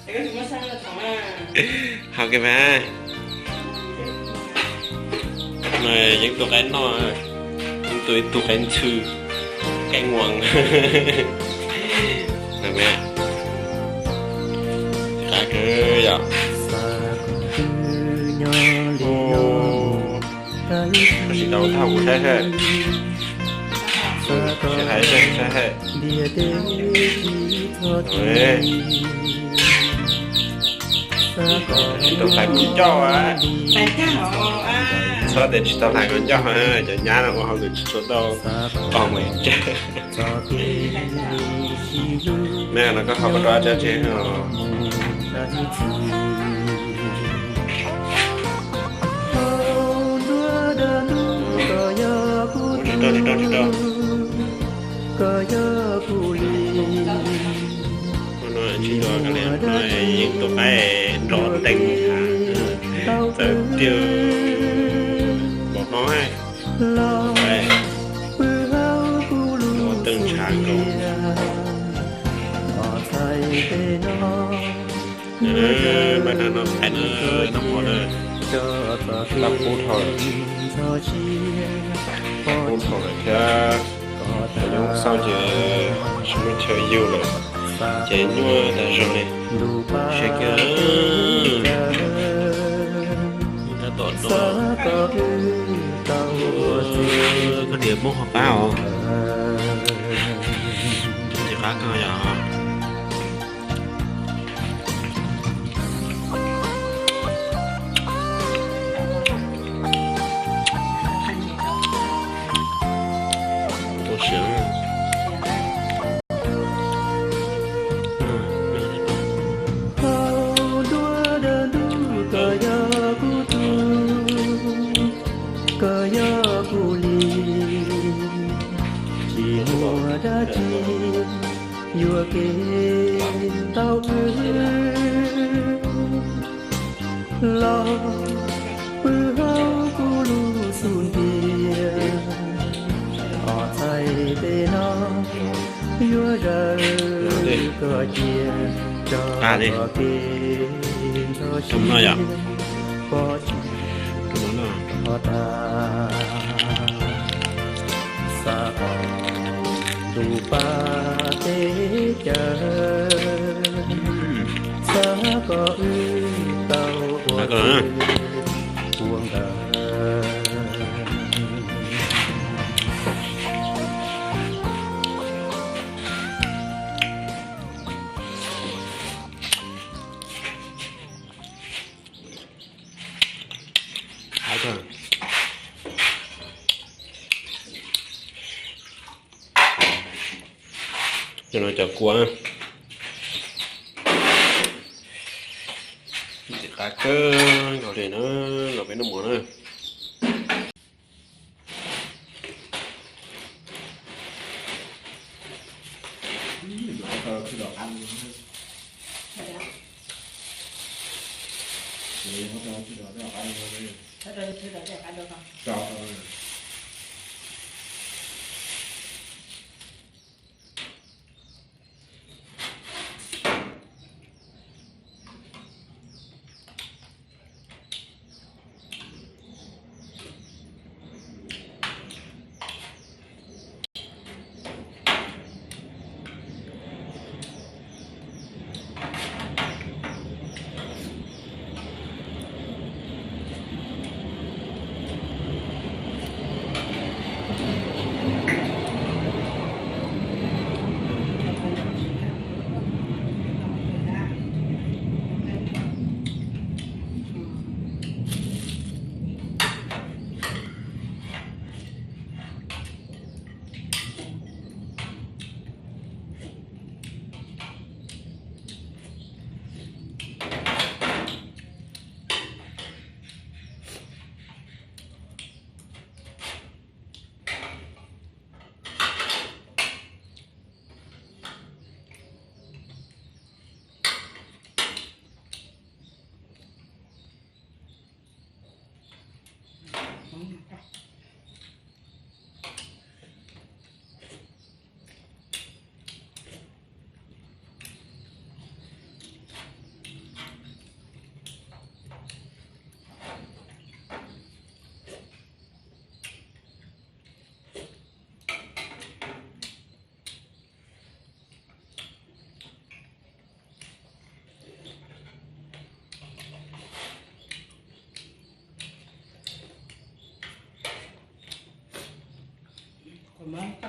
Hau kawg mas. No yeej tua qaib noj, yeej tua ib tug qaib ntxhw, qaib nguas. Qab kawg yom. Tsis tau thauj kuv saib seb. Tsis hais seb saib seb. Tsis tau hlais kuv ncauj a. Txhob tias tsis tau hlais kuv ncauj, cov nyab no ua hauj lwm tsis tshua tau, pom mus tsawg. Neb no koj ho koj rov tsab tsev no. Tsis tau, tsis tau, tsis tau. Ua no tsis tau, yeej tua qaib nrov nteeg, txawm tiag, npau hnub, nrov nteeg ntshav nkaus. Npaj no qaib no, noj mov na, tab qub dhau, qub dhau lawm thiab. Cov nyob xauj ces tsis muaj chaw yug lawm, ces nyuaj tag zog li. Seb kiag, tab tom no, koj niam muab qhov qab os. Ces qab kawg yom. Koj yog kuv tug, koj yog kuv li, tsis muaj dab tsi yuam kev tau wb los pw hauv kuv lub xub ntiag. Os txhais tes no yuav zawm koj cia tso koj kev ntxhov siab, pom tsis tau tag. Xav kom ntuj pab teb chaws, xav kom wb tau ua ke ua nkawd. Cov no cov kua, qab kawg nkaus li na, los peb noj mov na.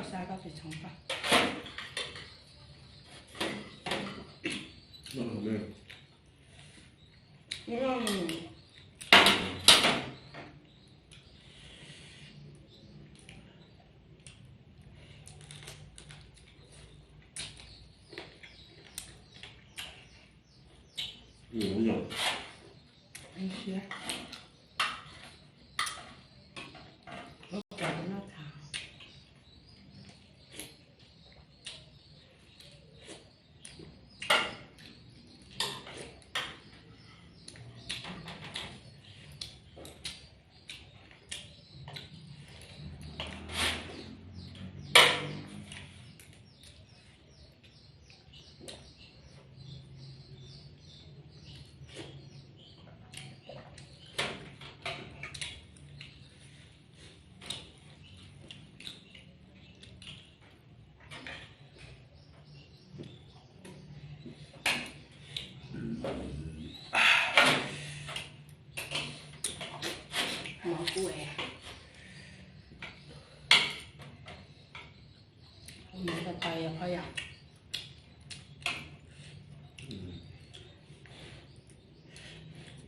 Xa koj tsis txhoov koj. Mov kuj es, mov tau yog phoj yom.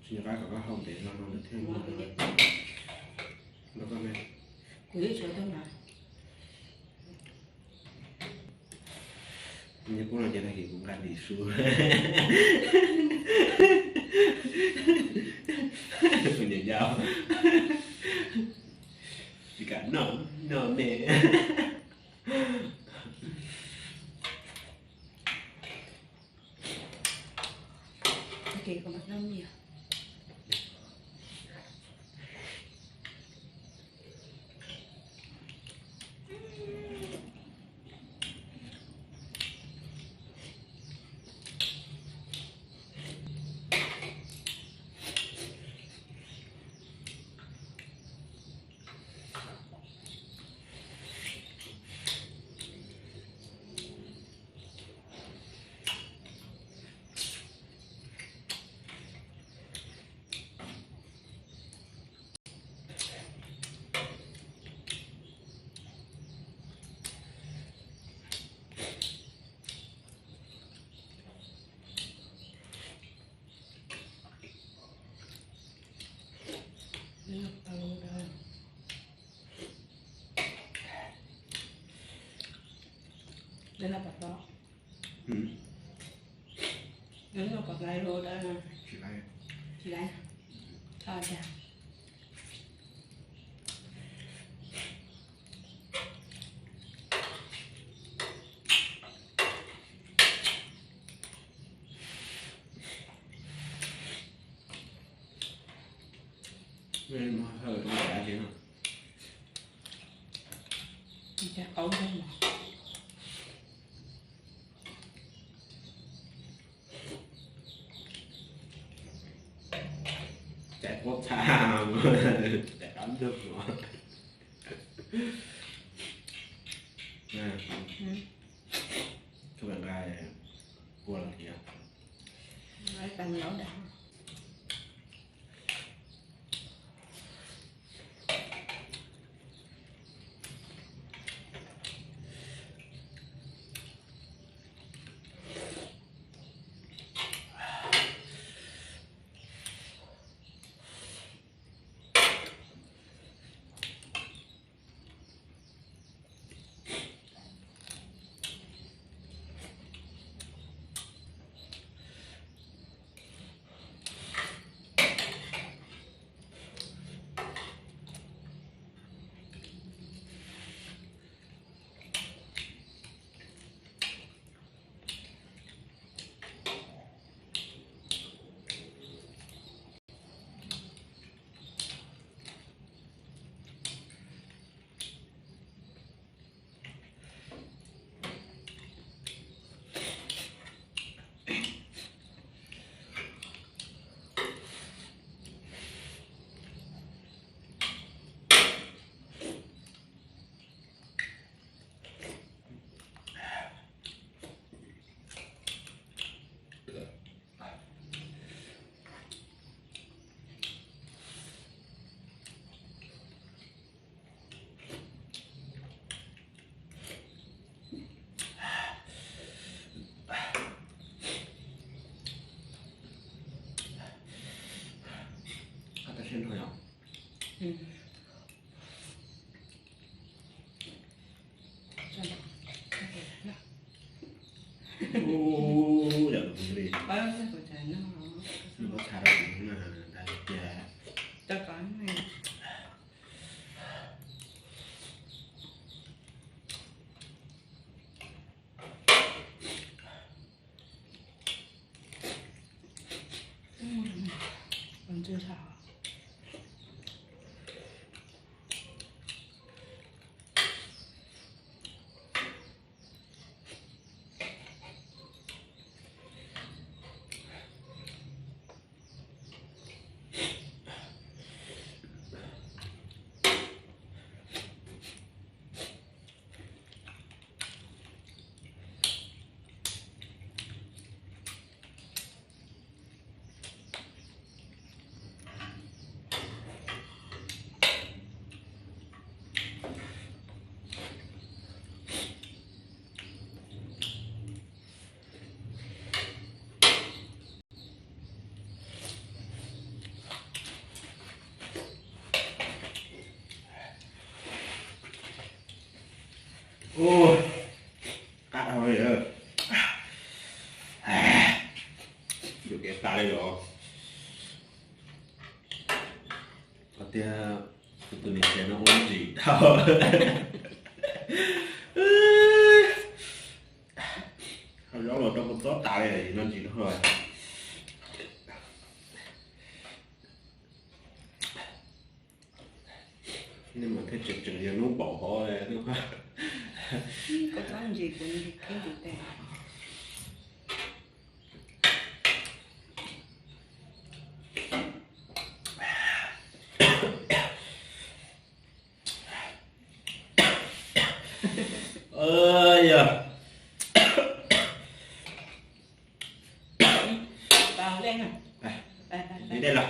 Tsis nco qab kom koj hau ntev no no thiaj li. Kuv twb tshuav tag mas. Nyob kuv no ces tag kis kuv nqa dim su. Kuv nyiam yau. Tsis kam noj, noj me. Dej noj pom tau. Dej noj pom tau. Tsis laib. Tsis laib. Txhob ua cas. Mus hawm ua cas tsis no. Cas qaub ntsej mos. Cas qaub txha, cas qaub ntsej mos. Koj nqa kua los tias. no yom. Ub, yog li, nws muab txha rau kuv na, dag tiag. Ub, qab dhau li. Yuam kev tas li los. Qhov tiag, kuv tus niam tsev no ua ntsim dhau. Ho zaub los rau kuv txob tas li no ntsim dhau. Nej mas thiaj tseem tseem yog hnub npaum hov. Koj txob ntsis kuv ntsis kib ntsis tes. Yog. Li dej los.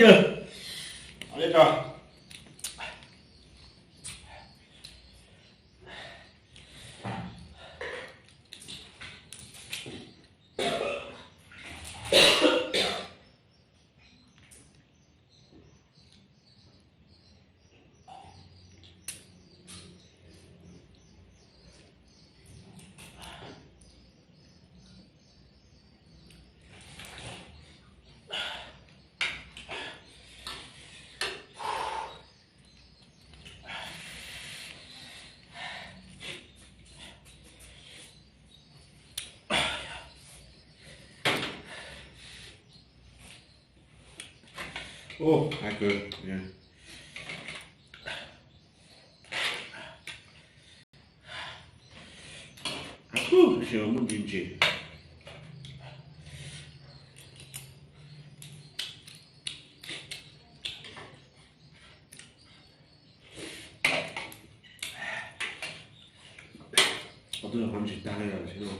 Yog. Li tso. Ub, hais kawg. Ub, tab sis muaj ntsis ntsis. Qhov twg qhov ntsis tag li lawm xwb no.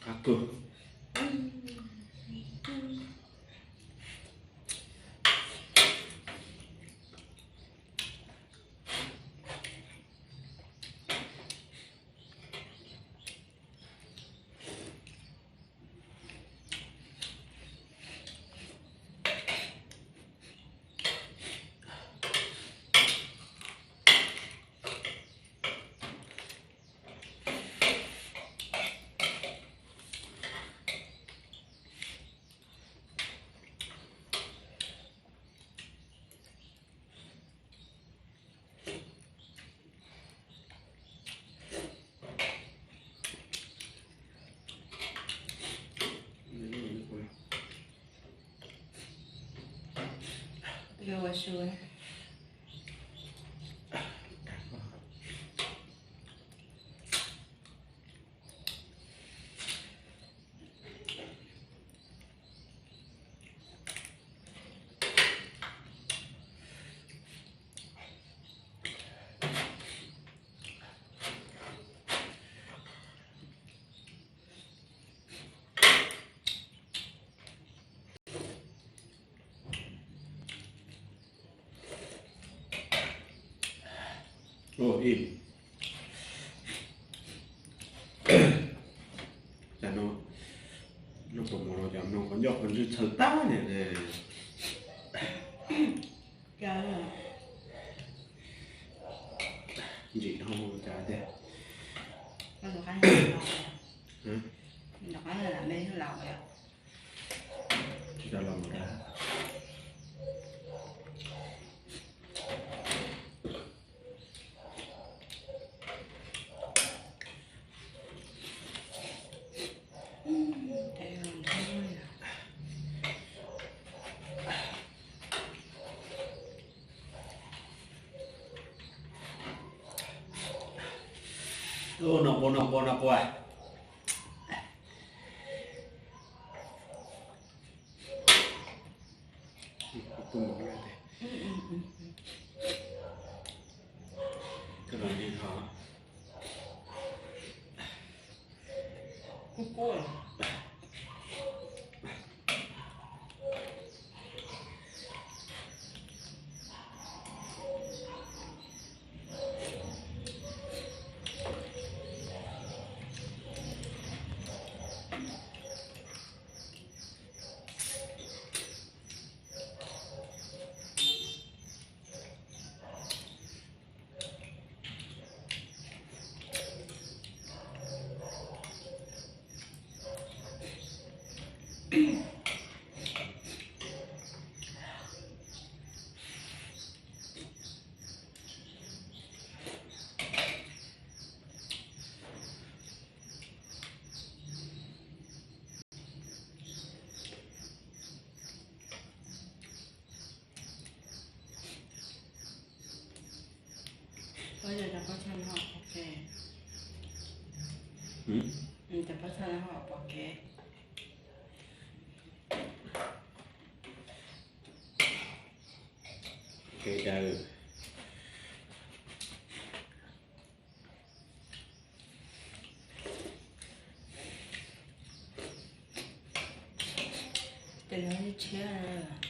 Qab kawg. Ua ib, cas no, no puas mloog no, cas mloog qhov ncauj qhov ntswg txhaws tag li ne. Ntsim no cas tiag. Tsis tau los mus dag. Ua no qua no qua no qua. Koj los li ho. Ua cas cov pob txha no ho pom kev? Cov pob txha no ho pom kev? Kev daws. Ces lawv tshiab,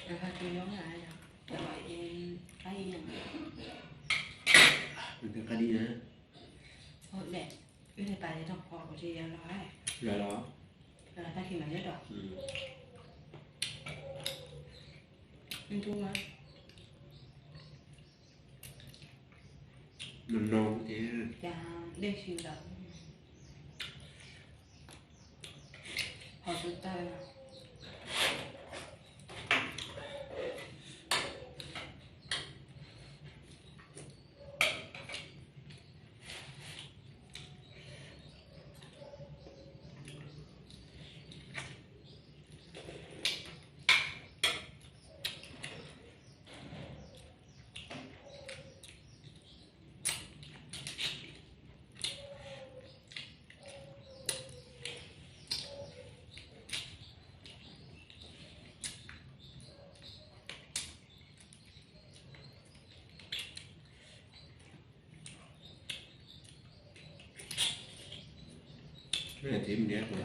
lawv hais tias yob na, yog cov qab ib yam. Qab dib na. Ua dam, wb li pas li tau qhov kuv tsis yog los. Los los. Los tag kis mam nyob rau. Ntuj, no no thiab. Cas dej si lawm. Ho tus taw. Tiv mus diab kuv.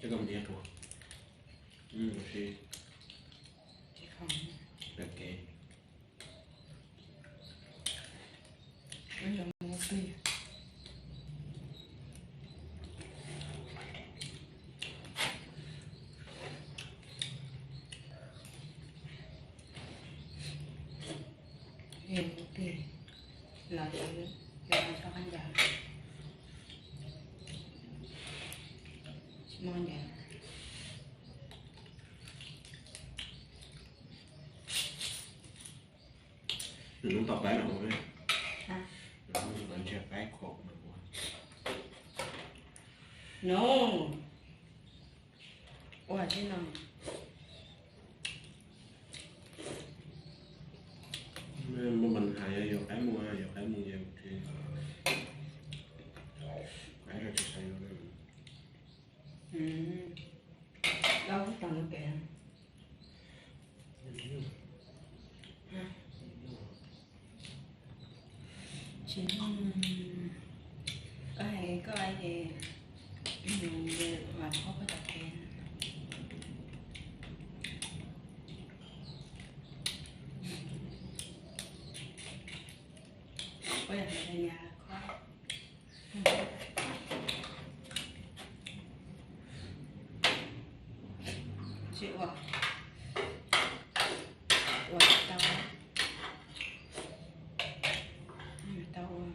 Tiv mus diab kuv. Si. Tiv. Tig los yus yog tso qab ncas, tsis muaj ncas. Nws hnub tom paib no ua, nws hnub tom ntsiag paib khuam no ua. No, ua tib no. Muaj mas hais yuav qaib mus, yuav qaib mus yog tsis, qaib tsis xav yuav. Tsis, koj hais koj ces nws mas qhov koj tau kev. Tsis ua, ua tau, tau ua.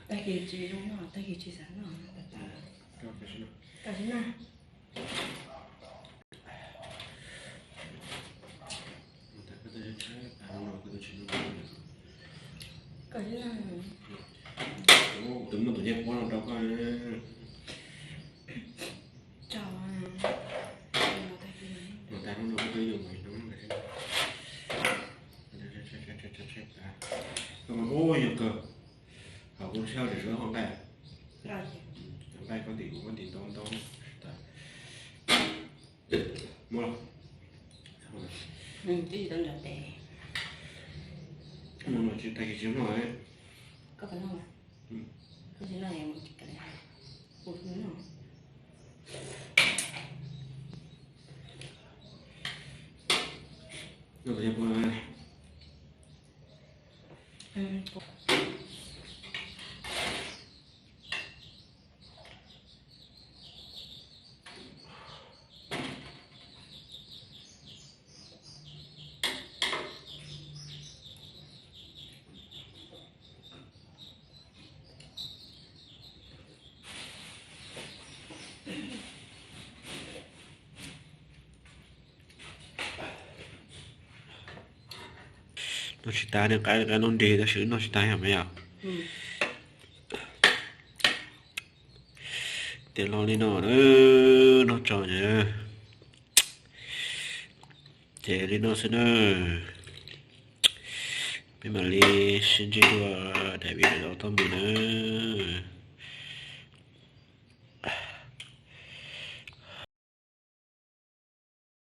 Tag kis tsis zoo noj, tag kis tsis xav noj, tag kis no. Tus muaj tus nyiaj puab no rau koj. Mus tas no koj twb yuav mus no. Koj mas ub yog kawg, hauv kuv lub sij hawm tseem tshuav ob nqaij, nqaij koj ntim kuv koj ntim ntau ntau. Muab los. Twb tsis tau nrog tes. Muab los tsis tag kis tsis noj. Koj puas noj? Koj tsis noj es mus tsis kam li. Kuv noj. Noj tus yog puas. Noj tsis tas, nws qaib qaib nub nrig tab sis noj tsis tas yog mas yog. Tiav los li no na, noj tso na. Ces li no xwb na. Peb mam li sib ntsib dua daim video tom ntej na.